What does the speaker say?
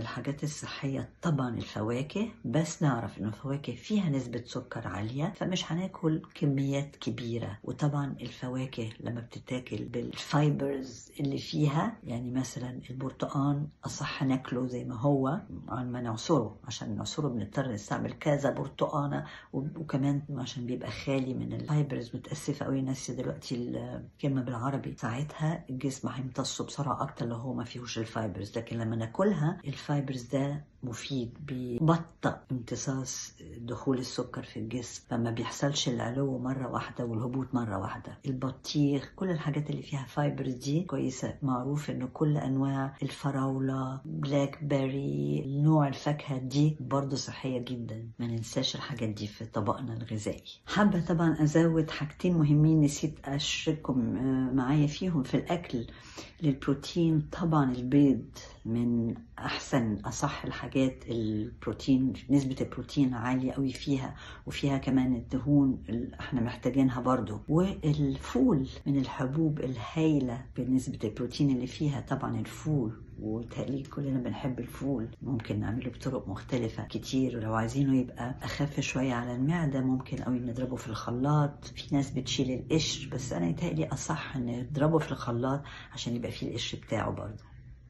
الحاجات الصحية طبعا الفواكه، بس نعرف إنه الفواكه فيها نسبة سكر عالية، فمش هناكل كميات كبيرة. وطبعا الفواكه لما بتتاكل بال fibers اللي فيها، يعني مثلا البرتقان أصح ناكله زي ما هو عن ما نعصره، عشان نعصره بنضطر نستعمل كذا برتقانة، وكمان عشان بيبقى خالي من ال fibers. متأسفة قوي ناسية دلوقتي الكلمة بالعربي. ساعتها الجسم هيمتصه بسرعة أكتر لو هو ما فيهوش ال fibers، لكن لما ناكلها ال fibers ده مفيد، بيبطئ امتصاص دخول السكر في الجسم، فما بيحصلش العلو مرة واحدة والهبوط مرة واحدة. البطيخ، كل الحاجات اللي فيها fibers دي كويسة. معروف انه كل انواع الفراولة، blackberry، نوع الفاكهة دي برضو صحية جدا، ما ننساش الحاجات دي في طبقنا الغذائي. حابة طبعا ازود حاجتين مهمين نسيت اشارككم معايا فيهم في الاكل. للبروتين طبعا البيض من احسن اصح الحاجات، البروتين نسبة البروتين عالية قوي فيها، وفيها كمان الدهون اللي احنا محتاجينها برضو. والفول من الحبوب الهايلة بنسبة البروتين اللي فيها، طبعا الفول وتقليد كلنا بنحب الفول، ممكن نعمله بطرق مختلفة كتير، ولو عايزينه يبقى أخف شوية على المعدة ممكن قوي نضربه في الخلاط. في ناس بتشيل القشر، بس أنا يتهيألي أصح نضربه في الخلاط عشان يبقى فيه القشر بتاعه برضه.